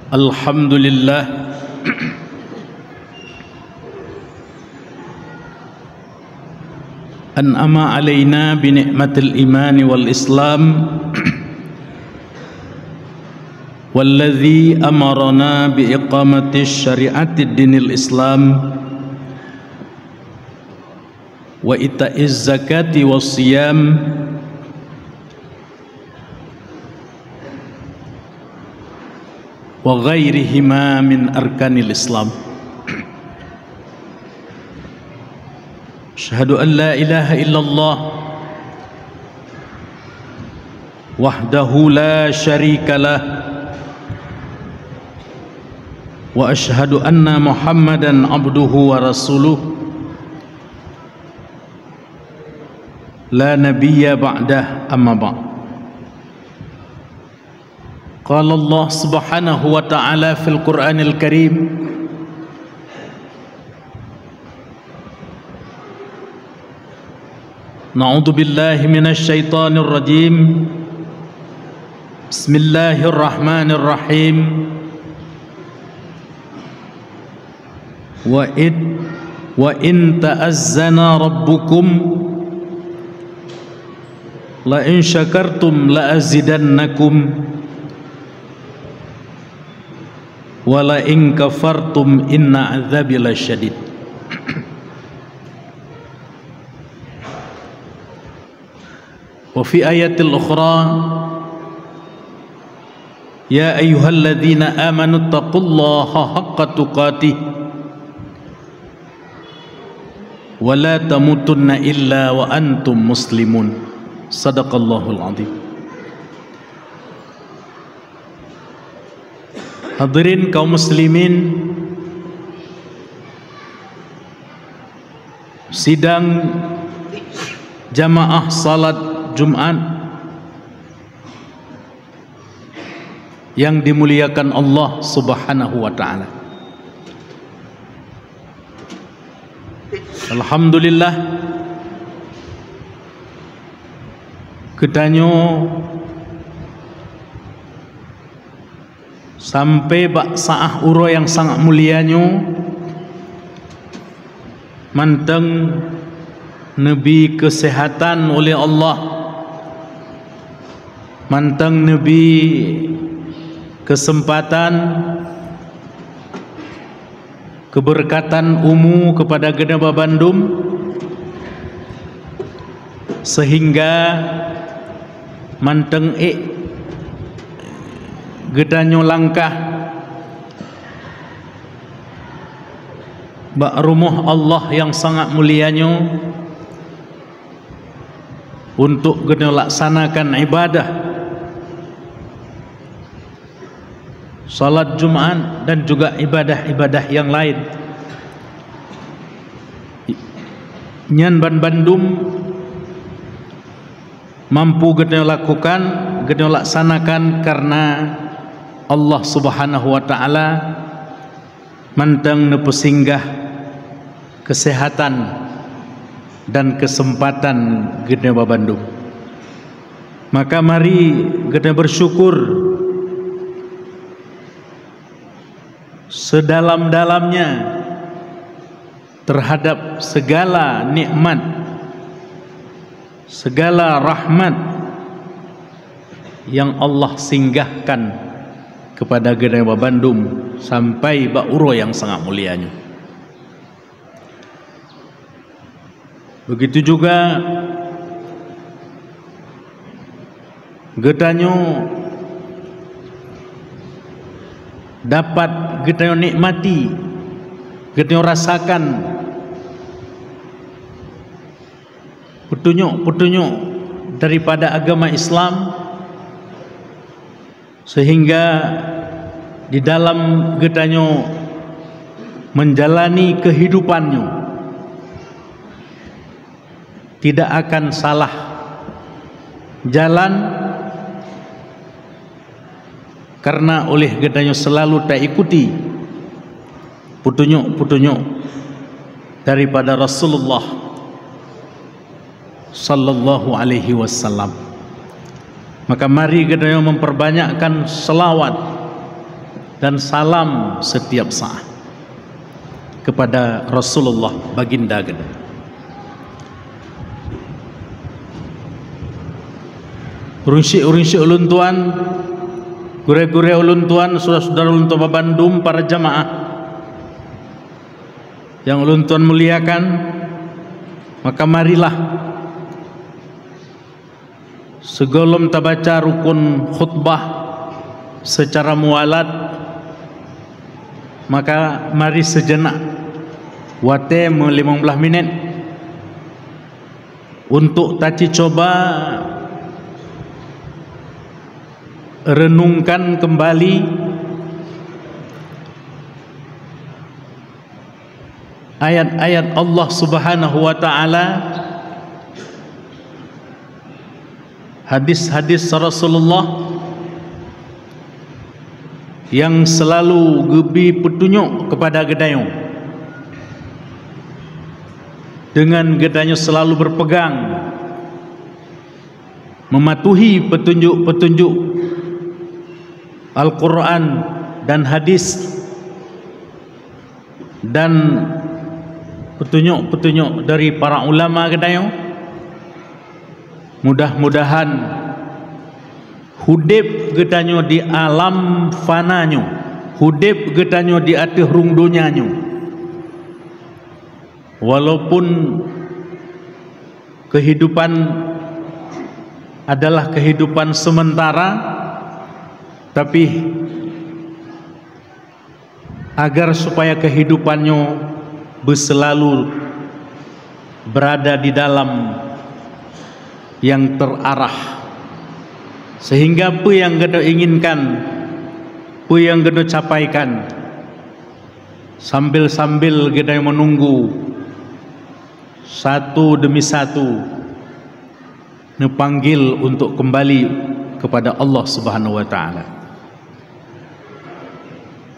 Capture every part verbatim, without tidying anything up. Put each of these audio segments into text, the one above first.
Alhamdulillah. An'ama alaina bi ni'matil imani wal Islam, wallazi amarana bi iqamati syari'ati dinil Islam, wa ita'iz zakati was siyam, wa ghairihima min arkanil Islam. Asyhadu an la ilaha illallah wahdahu la syarika lah, wa asyhadu anna Muhammadan abduhu wa rasuluh, la nabiyya ba'dah, amma ba'd. Qala Allah subhanahu wa ta'ala fil Qur'anil Karim, A'udzu billahi minasy syaithanir rajim. Bismillahirrahmanirrahim. Wa id, wa in ta'azzana rabbukum la in syakartum la azidannakum wa la in kafartum inna adzabi lasyadid. Wa fi ayatil ukhra, ya ayyuhalladzina amanu taqullaha haqqa tuqatih wa la tamutunna illa wa antum muslimun. Sadaqallahul azim. Hadirin kaum muslimin, sidang jamaah salat Jumat yang dimuliakan Allah Subhanahu wa Ta'ala. Alhamdulillah, geutanyoe sampai bak saát uroe nyang sangat mulia nyoe, mantong neubi keuseuhatan uleh Allah, mantong neubi keuseumpatan, keubeureukatan umu keupada geutanyoe bandum, seuhingga mantong ék geutanyoe langkah bak rumoh Allah nyang sangat mulia nyoe, untuk geutanyoe laksanakan ibadah salat Jumat dan juga ibadah-ibadah nyang laén. Nyan banbandum mampu geutanyoe lakukan, geutanyoe laksanakan karena Allah Subhanahu wa Ta'ala mantong neupeusinggah keuseuhatan dan keuseumpatan geutanyoe bandum. Maka mari geutanyoe beusyukur seudalam-dalamnya teuhadap seugala nikmat, seugala rahmat nyang Allah singgahkan keupada geutanyoe bandum sampai bak uroe nyang sangat mulia nyoe. Begitu juga geutanyoe dapat geutanyoe nikmati, geutanyoe rasakan peutunyok-peutunyok daripada agama Islam, seuhingga di dalam geutanyoe menjalani keuhidupan nyoe tidak akan salah jalan, karena oleh geutanyoe selalu taikuti peutunyok-peutunyok daripada Rasulullah sallallahu alaihi wasallam. Maka mari geutanyoe memperbanyakkan selawat Dan salam setiap saat kepada Rasulullah, baginda geutanyoe. Ureuëng syik-ureuëng syik ulôn tuan, gurée-gurée ulôn tuan, syedara-syedara ulôn tuan bandum, para jamaah nyang ulôn tuan muliakan, maka marilah, sigohlom tabaca rukun khutbah secara mualat, maka mari seujenak, watée meulimong blaih minét, untuk taci coba renungkan kembali ayat-ayat Allah Subhanahu wa Ta'ala, hadis-hadis Rasulullah yang selalu geubri peutunyok kepada geutanyoe, dengan geutanyoe selalu berpegang mematuhi petunjuk-petunjuk Al-Quran dan hadis, dan petunjuk-petunjuk dari para ulama geutanyoe. Mudah-mudahan udeb geutanyoe di alam fana nyoe, udeb geutanyoe di ateueh rhueng donya nyoe, walaupun kehidupan adalah kehidupan sementara, tapi agar supaya kehidupan nyoe beuselalu berada di dalam yang terarah, sehingga peue nyang geutanyoe inginkan, peue nyang geutanyoe capaikan, sambil-sambil geutanyoe menunggu satu demi satu neupanggil untuk kembali kepada Allah Subhanahu wa Ta'ala.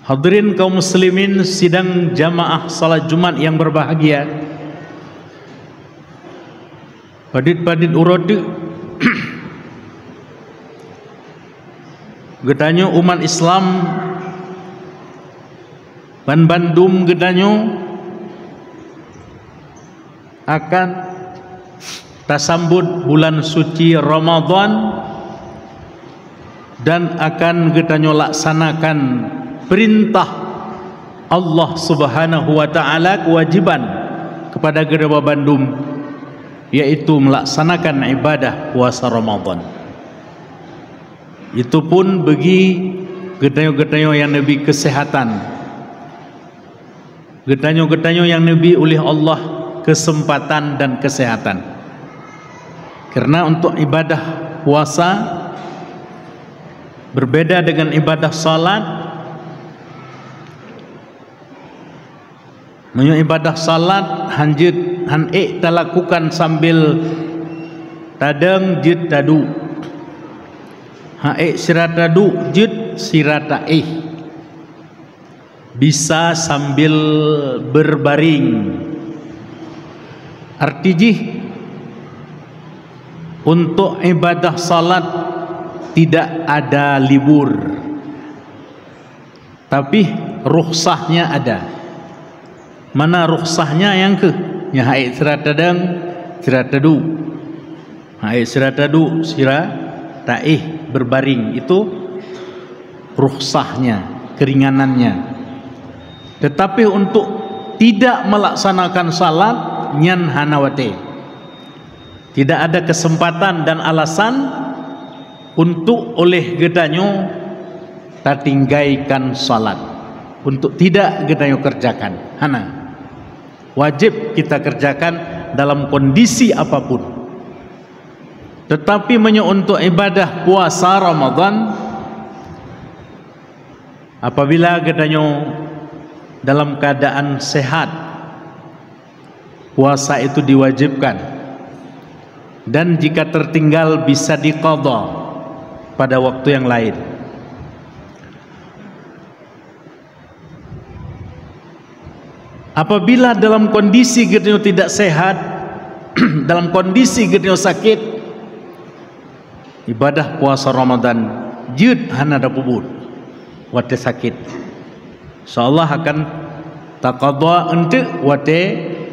Hadirin kaum muslimin, sidang jamaah salat Jumat yang berbahagia, padit-padit uroe teuk, geutanyoe umat Islam banbandum geutanyoe akan tasambot bulan suci Ramadan dan akan geutanyoe laksanakan perintah Allah Subhanahu wa Ta'ala, kewajiban kepada geutanyoe bandum, yaitu melaksanakan ibadah puasa Ramadan. Itu pun bagi geutanyoe-geutanyoe nyang neubri kesehatan. Geutanyoe-geutanyoe nyang neubri uleh Allah kesempatan dan kesehatan. Karena untuk ibadah puasa berbeda dengan ibadah salat. Meunyoe ibadah salat han jeuet, han ék talakukan sambil tadong jeuet taduek. Han ék sira taduek jeuet sira taéh. Bisa sambil berbaring. Arti jih, untuk ibadah salat tidak ada libur. Tapi rukhsahnya ada. Mana rukhsahnya nyang keuh? Nyang han ék sira tadong, sira taduek. Han ék sira taduek, sira taéh berbaring. Itu rukhsahnya, keringanannya. Tetapi untuk tidak melaksanakan salat, nyan hana watée. Tidak ada kesempatan dan alasan untuk oleh geutanyoe tatinggaikan salat, untuk tidak geutanyoe kerjakan. Hana. Wajib kita kerjakan dalam kondisi apapun. Tetapi meunyoe untuk ibadah puasa Ramadan, apabila geutanyoe dalam keadaan sehat, puasa itu diwajibkan, dan jika tertinggal bisa diqadha pada waktu yang lain. Apabila dalam kondisi geutanyoe tidak sehat, dalam kondisi geutanyoe sakit, ibadah puasa Ramadan jeuet hana tapeubuet. watée sakét. Insya Allah akan taqadha eunteuk watée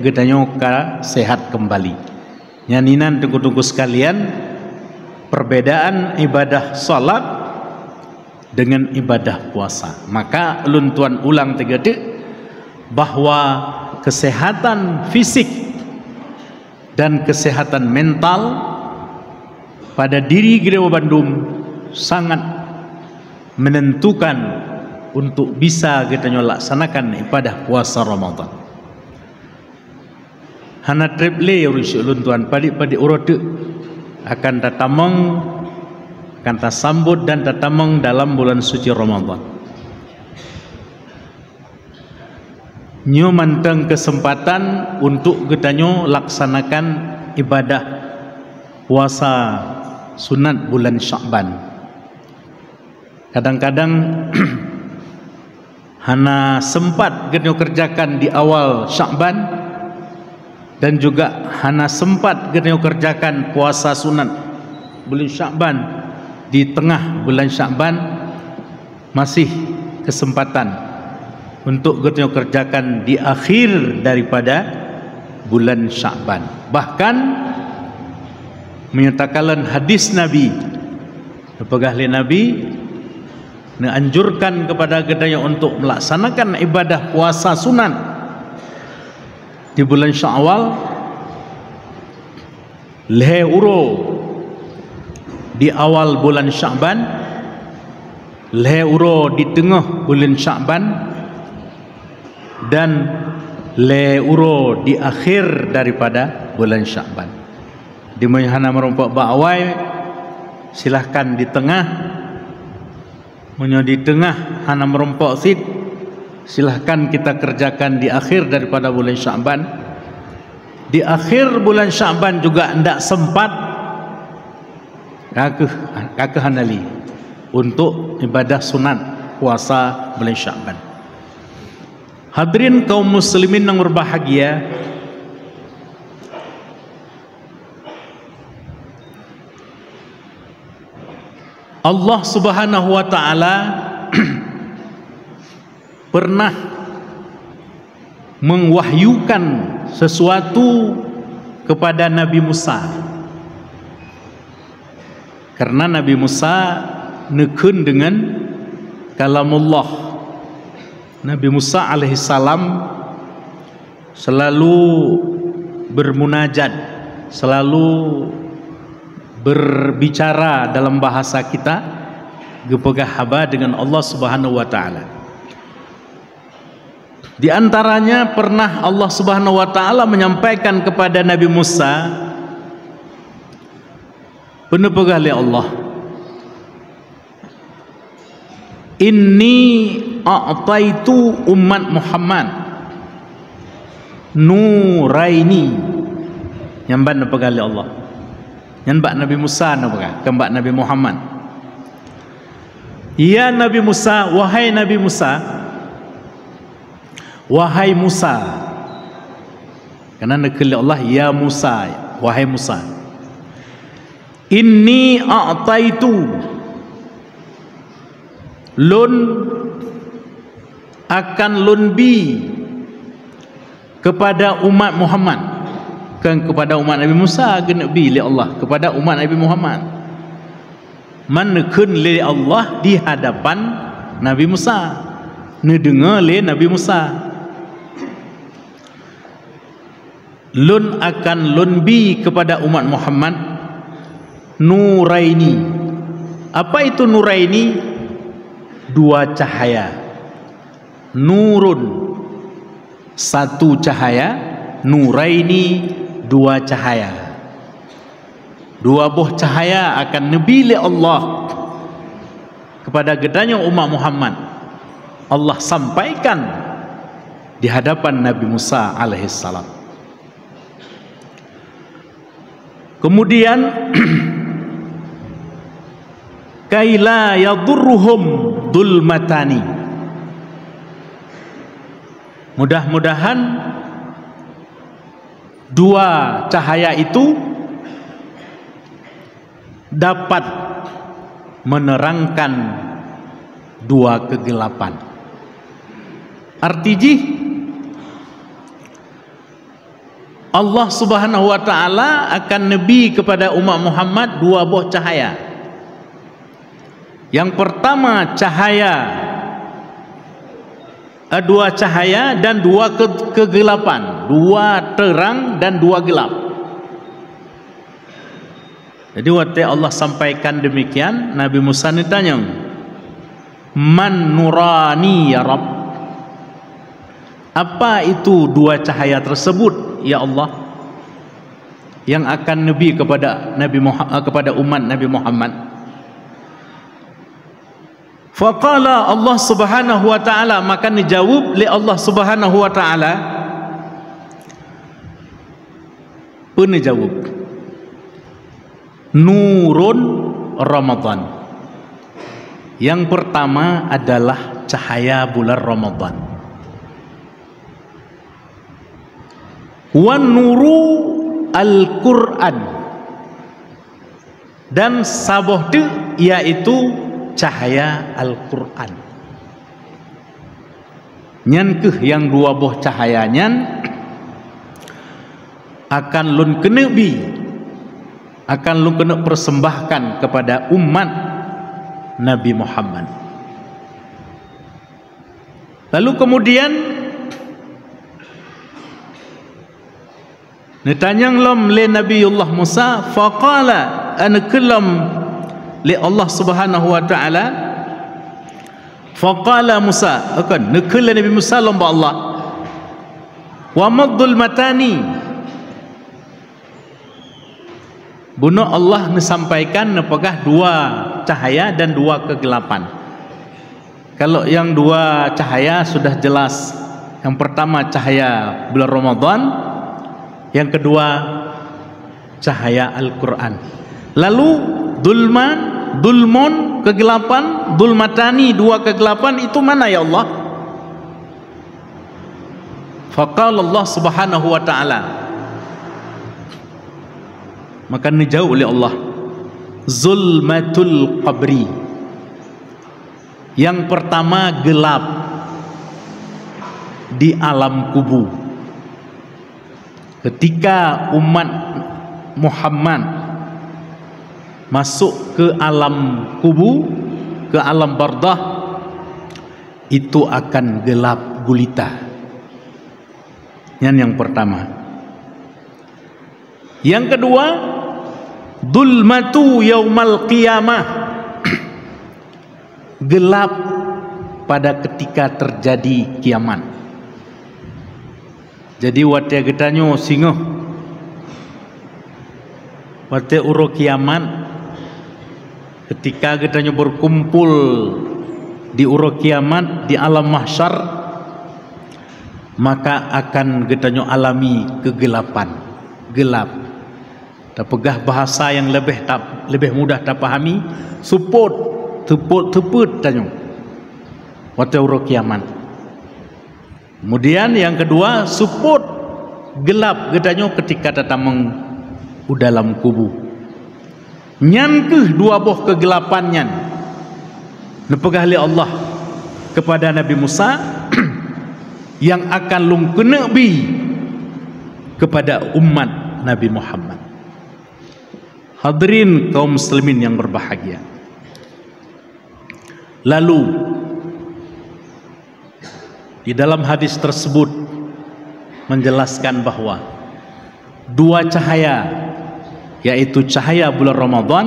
geutanyoe ka sehat keumbali. Nyan inan teungku-teungku sekalian, perbedaan ibadah salat dengan ibadah puasa. Maka ulôn tuan ulang teuk-teuk bahwa kesehatan fisik dan kesehatan mental pada diri geutanyoe bandum sangat menentukan untuk bisa geutanyoe laksanakan ibadah puasa Ramadan. Hana treb lé ureuëng syedara lôn tuan, padit-padit uroe teuk akan tatamong, akan tasambot dan tatamong dalam bulan suci Ramadan. Nyoe mantong keuseumpatan untuk geutanyoe laksanakan ibadah puasa sunat bulan Sya'ban. Kadang-kadang hana sempat geutanyoe kerjakan di awal Sya'ban, dan juga hana sempat geutanyoe kerjakan puasa sunat bulan Sya'ban di tengah bulan Sya'ban, masih kesempatan untuk geutanyoe kerjakan di akhir daripada bulan Sya'ban. Bahkan, meunyoe takalon hadis Nabi, neupeugah lé Nabi, neuanjurkan kepada geutanyoe untuk melaksanakan ibadah puasa sunat di bulan Syawal, lhée uroe di awal bulan Sya'ban, lhée uroe di teungoh bulan Sya'ban, dan lhée uroe di akhir daripada bulan Sya'ban. Di meunyoe hana meurumpok bak awai, silahkan di teungoh. Meunyoe di teungoh hana meurumpok cit, silahkan kita kerjakan di akhir daripada bulan Sya'ban. Di akhir bulan Sya'ban juga ndak sempat, ka kheueh, ka kheueh hana lé untuk ibadah sunat puasa bulan Sya'ban. Hadirin kaum muslimin yang berbahagia, Allah Subhanahu wa Ta'ala pernah mengwahyukan sesuatu kepada Nabi Musa. Karena Nabi Musa neukheun deungon kalamullah. Nabi Musa alaihissalam selalu bermunajat, selalu berbicara dalam bahasa kita, geupeugah haba dengan Allah Subhanahu wa Ta'ala. Di antaranya pernah Allah Subhanahu wa Ta'ala menyampaikan kepada Nabi Musa, peue neupeugah lé Allah, "Inni a'taitu ummat Muhammad nuraini." Nyan ban neupeugah lé Allah. Nyan bak Nabi Musa neupeugah, kon bak Nabi Muhammad. Ya Nabi Musa, wahai Nabi Musa, wahai Musa. Karena neukheun lé Allah, "Ya Musa, wahai Musa. Inni a'taitu, lôn akan lôn bi kepada umat Muhammad." Kon kepada umat Nabi Musa geuneuk bi lé Allah, kepada umat Nabi Muhammad. Man neukheun lé Allah di hadapan Nabi Musa, neudeungoe lé Nabi Musa. Lôn akan lôn bi kepada umat Muhammad nuraini. Apa itu nuraini? Dua cahaya. Nurun, satu cahaya, nuraini, dua cahaya. Dua boh cahaya akan neubi lé Allah kepada geutanyoe umat Muhammad. Allah sampaikan di hadapan Nabi Musa alaihissalam. Kemudian, "Kaila yadurruhum dulmatani." Mudah-mudahan dua cahaya itu dapat menerangkan dua kegelapan. Arti jih, Allah Subhanahu wa Ta'ala akan neubi kepada umat Muhammad dua boh cahaya. Yang pertama cahaya, eh, dua cahaya dan dua ke-, kegelapan, dua terang dan dua gelap. Jadi, watée Allah sampaikan demikian, Nabi Musa neutanyong, "Man nurani, ya Rabb?" Apa itu dua cahaya tersebut, ya Allah, yang akan neubi kepada Nabi Muha-, kepada umat Nabi Muhammad? Faqala Allah Subhanahu wa Ta'ala, maka neujaweueb lé Allah Subhanahu wa Ta'ala, peue neujaweueb? Nurun Ramadan. Yang pertama adalah cahaya bulan Ramadan. Wan nuru Al-Qur'an. Dan saboh teuk, yaitu cahaya Al-Qur'an. Nyan kheueh nyang dua boh cahaya nyan akan lôn keuneuk bi, akan lôn keuneuk persembahkan kepada umat Nabi Muhammad. Lalu kemudian neutanyong lom lé Nabiullah Musa, faqala, eh, neukheun lom lé Allah Subhanahu wa Ta'ala, faqala Musa, bukan, neukheun lé Nabi Musa lom bak Allah, "Wa madh dhulmatani?" Bunoe Allah neusampaikan, neupeugah dua cahaya dan dua kegelapan. Kalau yang dua cahaya sudah jelas. Yang pertama cahaya bulan Ramadan, yang kedua cahaya Al-Qur'an. Lalu, dhulman, dhulmun, kegelapan, dhulmatani, dua kegelapan, itu mana, ya Allah? Faqala Allah Subhanahu wa Ta'ala, maka neujaweueb lé Allah, "Zulmatul qabri." Yang pertama, gelap di alam kubu. Ketika umat Muhammad masuk ke alam kubu, ke alam barzakh, itu akan gelap gulita. Nyan yang pertama. Yang kedua, dhulmatu yaumal qiyamah. Gelap pada ketika terjadi kiamat. Jadi, watée geutanyoe singoh, watée uroe kiamat, ketika geutanyoe berkumpul di uroe kiamat di alam mahsyar, maka akan geutanyoe alami kegelapan, gelap. Tapeugah bahasa nyang leubeh ta-, leubeh mudah tapahami, seupôt, seupôt, seupôt tanyoe watée uroe kiamat. Kemudian nyang keudua, seupôt gelap geutanyoe ketika tatamong u dalam kubu. Nyan kheueh dua boh keugelapan nyan neupeugah lé Allah kepada Nabi Musa, "Nyang akan lôn keuneuk bi kepada umat Nabi Muhammad." Hadirin kaum muslimin yang berbahagia. Lalu, di dalam hadis tersebut menjelaskan bahwa dua cahaya, yaitu cahaya bulan Ramadan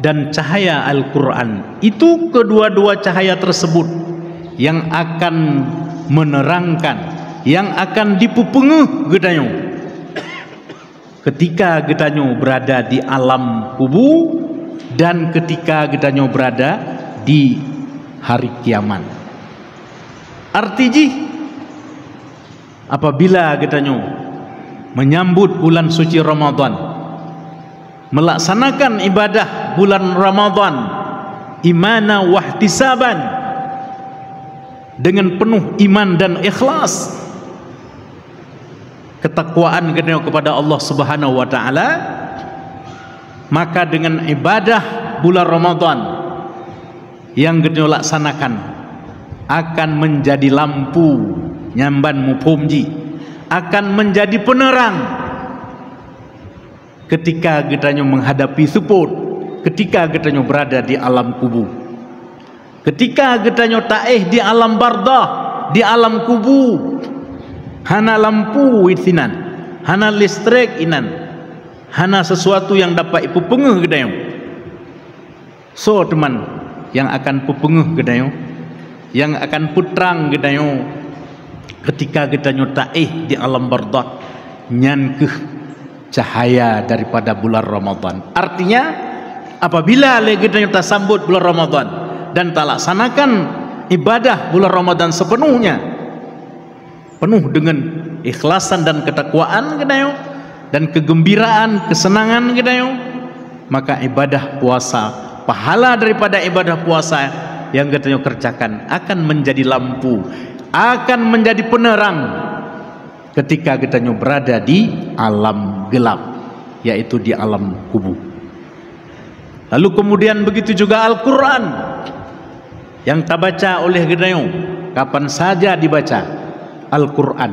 dan cahaya Al-Quran, itu kedua-dua cahaya tersebut yang akan menerangkan, yang akan dipeupeuéngeuh geutanyoe ketika geutanyoe berada di alam kubu dan ketika geutanyoe berada di hari kiamat. Arti jih, apabila geutanyoe menyambut bulan suci Ramadan, melaksanakan ibadah bulan Ramadan, imana wahtisaban, dengan penuh iman dan ikhlas, ketakwaan geutanyoe kepada Allah Subhanahu wa Ta'ala, maka dengan ibadah bulan Ramadan, nyang geutanyoe laksanakan akan menjadi lampu, nyan ban muphom jih, akan menjadi penerang ketika geutanyoe menghadapi seupôt, ketika geutanyoe berada di alam kubu. Ketika geutanyoe taéh di alam bardah, di alam kubu, hana lampu sinan, hana listrik inan, hana sesuatu yang dapat ipeupeungeuh geutanyoe. Soe teuma nyang akan peupeungeuh geutanyoe, nyang akan peutrang geutanyoe ketika geutanyoe taéh di alam bardah? Nyan kheueh cahaya daripada bulan Ramadan. Artinya, apabila lé geutanyoe tasambot bulan Ramadan dan talaksanakan ibadah bulan Ramadan sepenuhnya, penuh dengan ikhlasan dan ketakwaan geutanyoe, dan kegembiraan, kesenangan geutanyoe, maka ibadah puasa, pahala daripada ibadah puasa yang geutanyoe kerjakan akan menjadi lampu, akan menjadi penerang ketika geutanyoe berada di alam gelap, yaitu di alam kubu. Lalu kemudian begitu juga Al-Quran yang tabaca oleh geutanyoe, kapan saja dibaca Al-Quran,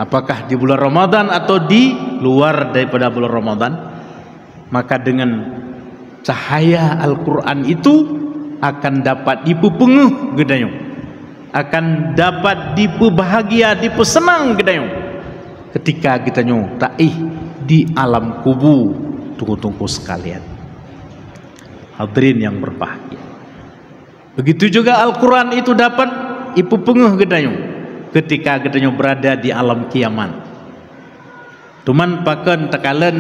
apakah di bulan Ramadan atau di luar daripada bulan Ramadan, maka dengan cahaya Al-Quran itu akan dapat dipeupeungeuh geutanyoe, akan dapat dipeubahagia, dipeuseunang geutanyoe ketika geutanyoe taéh di alam kubu, teungku-teungku sekalian. Hadirin yang berbahagia, begitu juga Al-Quran itu dapat ipeupeungeuh geutanyoe ketika geutanyoe berada di alam kiamat. Teuma pakon takalon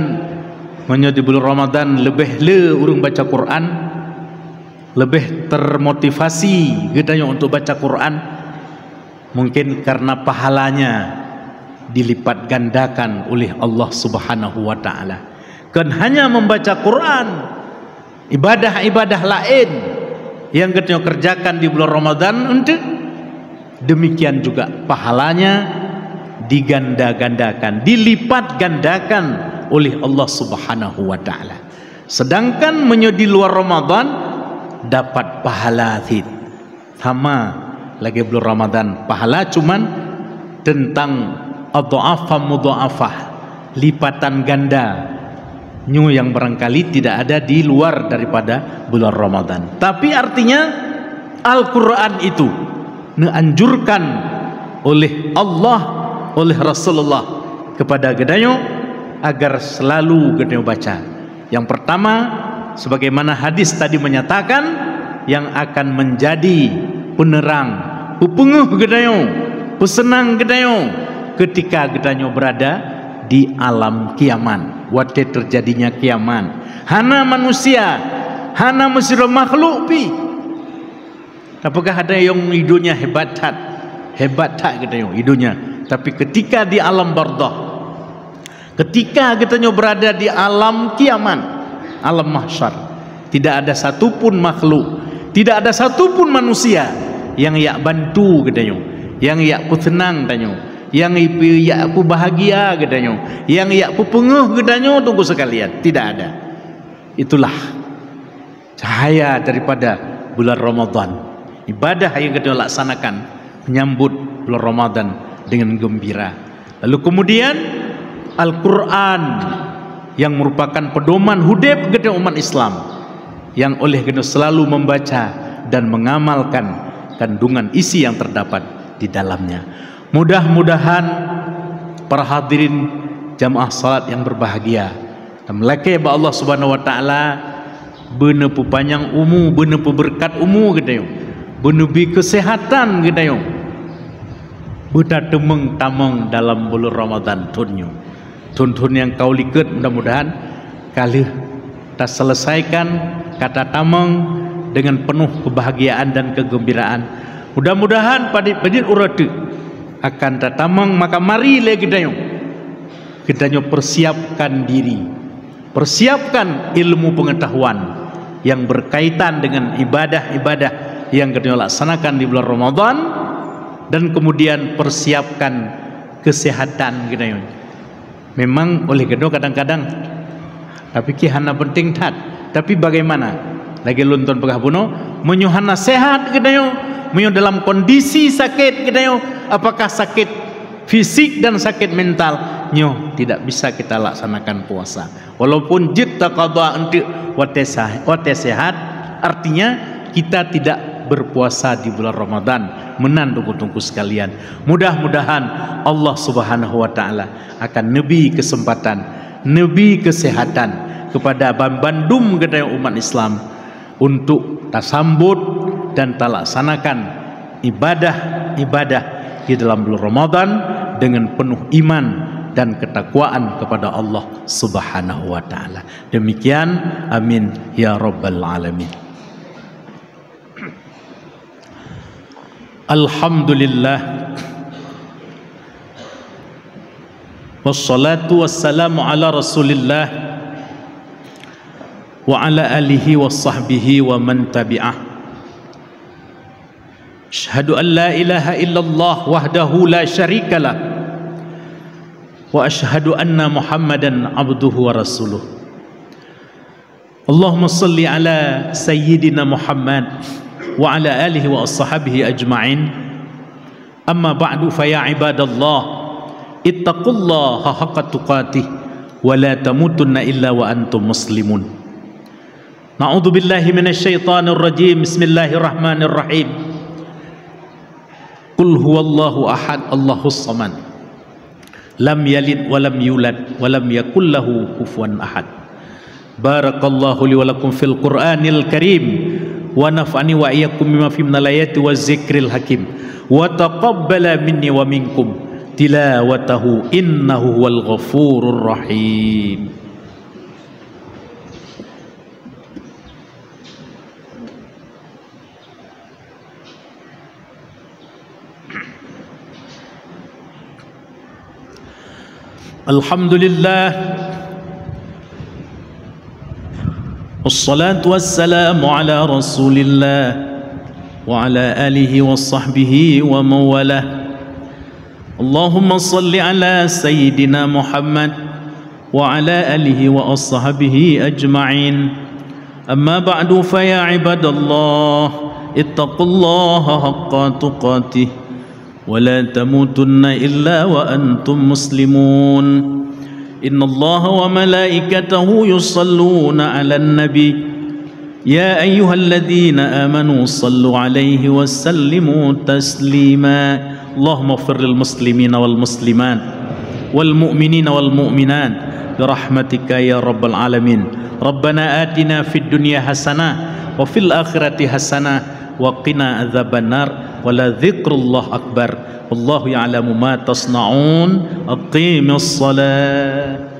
meunyoe di bulan Ramadan leubeh le ureuëng baca Quran, leubeh termotivasi geutanyoe untuk baca Quran? Mungkin karena pahalanya dilipat gandakan oleh Allah Subhanahu wa Ta'ala. Kon hanya membaca Quran, ibadah-ibadah laén nyang geutanyoe kerjakan di bulan Ramadan, untuk demikian juga pahalanya diganda-gandakan, dilipat gandakan oleh Allah Subhanahu wa Ta'ala. Sedangkan meunyoe di luar Ramadan, dapat pahala cit sama lagée bulan Ramadan. Pahala cuman teuntang adha'afan mudha'afah, lipatan ganda. Nyoe yang barangkali tidak ada di luar daripada bulan Ramadan. Tapi artinya, Al-Quran itu neuanjurkan oleh Allah, oleh Rasulullah kepada geutanyoe agar selalu geutanyoe baca. Yang pertama, sebagaimana hadis tadi menyatakan, yang akan menjadi penerang, peupeungeuh geutanyoe, peuseunang geutanyoe ketika geutanyoe berada di alam kiamat, watée terjadinya kiamat. Hana manusia, hana meusidroe makhluk pih. Tapeugah ada nyang i donya hebat that, hebat that geutanyoe i donya. Tapi ketika di alam bardah, ketika geutanyoe berada di alam kiamat, alam mahsyar, tidak ada satu pun makhluk, tidak ada satu pun manusia yang jak bantu geutanyoe, yang jak peuseunang tanyoe, yang ip-, jak peubahagia geutanyoe, yang jak peupeungeuh geutanyoe, teungku sekalian. Tidak ada. Itulah cahaya daripada bulan Ramadan. Ibadah yang geutanyoe laksanakan menyambut bulan Ramadan dengan gembira. Lalu kemudian, Al-Quran yang merupakan pedoman hudeb geutanyoe umat Islam, yang oleh geutanyoe selalu membaca dan mengamalkan kandungan isi yang terdapat di dalamnya. Mudah-mudahan para hadirin jamaah salat yang berbahagia, tameulakée bak Allah Subhanahu wa Ta'ala, beuneupeupanjang umu, beuneupeubeurekat umu geutanyoe, beuneubi keuseuhatan geutanyoe, beutateumeung tamong dalam buleuen Ramadan thon nyoe. Thon-thon nyang ka u likot, mudah-mudahan ka lheueh taselesaikan, ka tatamong dengan penuh kebahagiaan dan kegembiraan. Mudah-mudahan padit-padit uroe teuk akan tatamong, maka mari lé geutanyoe, geutanyoe persiapkan diri, persiapkan ilmu pengetahuan yang berkaitan dengan ibadah-ibadah yang geutanyoe laksanakan di bulan Ramadan, dan kemudian persiapkan kesehatan geutanyoe. Memang oleh geutanyoe kadang-kadang tapike hana penting that, tapi bagaimana? Lagée lôn tuan peugah bunoe, meunyoe hana sehat geutanyoe, meunyoe dalam kondisi sakét geutanyoe, apakah sakét fisik dan sakét mental, nyoe tidak bisa kita laksanakan puasa. Walaupun jeuet taqadha eunteuk watée sa-, watée sehat, artinya kita tidak berpuasa di bulan Ramadan. Meunan teungku-teungku sekalian, mudah-mudahan Allah Subhanahu wa Ta'ala akan neubi kesempatan, neubi kesehatan kepada ban-, bandum geutanyoe umat Islam untuk tasambot dan talaksanakan ibadah-ibadah di dalam bulan Ramadan dengan penuh iman dan ketakwaan kepada Allah Subhanahu wa Ta'ala. Demikian, amin ya rabbal alamin. Alhamdulillah. Wassalatu wassalamu ala Rasulillah wa ala alihi wa sahbihi wa man tabi'ah. Asyhadu an la ilaha illallah wahdahu la syarikalah, wa asyhadu anna Muhammadan abduhu wa rasuluh. Allahumma salli ala sayyidina Muhammad wa ala alihi wa ashabihi ajma'in. Amma ba'du, fa ya ibadallah, ittaqullaha haqqa tuqatih wa la tamutunna illa wa antum muslimun. Na'udzubillahi minasyaitonirrajim. Bismillahirrahmanirrahim. Qul huwallahu ahad, Allahus samad. Lam yalid wa lam yulad wa lam yakul lahu kufuwan ahad. Barakallahu li wa lakum fil Qur'anil Karim, wa nafa'ani wa iyyakum bima fihi minal ayati wa zikril hakim, wa taqabbala minni wa minkum tilawatahu, innahu huwal ghafurur rahim. Alhamdulillah. Wassalatu wassalamu ala Rasulillah wa ala alihi wa sahbihi wa mawalah. Allahumma salli ala sayyidina Muhammad wa ala alihi wa ashabihi ajma'in. Amma ba'du, fa ya ibadallah, ittaqullaha haqqa tuqatih wa la tamutunna illa wa antum muslimun. Innallaha wa malaikatahu yusalluna 'alan nabi. Ya ayyuhalladzina amanu sallu 'alaihi wa sallimu taslima. Allahumma ighfir lil muslimina wal muslimat, wal mu'minina wal mu'minat, bi rahmatika ya rabbal alamin. Rabbana atina fid dunya hasanah wa fil akhirati hasanah wa qina adzabannar. Wa la dzikrullahi akbar. Wallahu ya'lamu ma tasna'un. Aqimis shalah.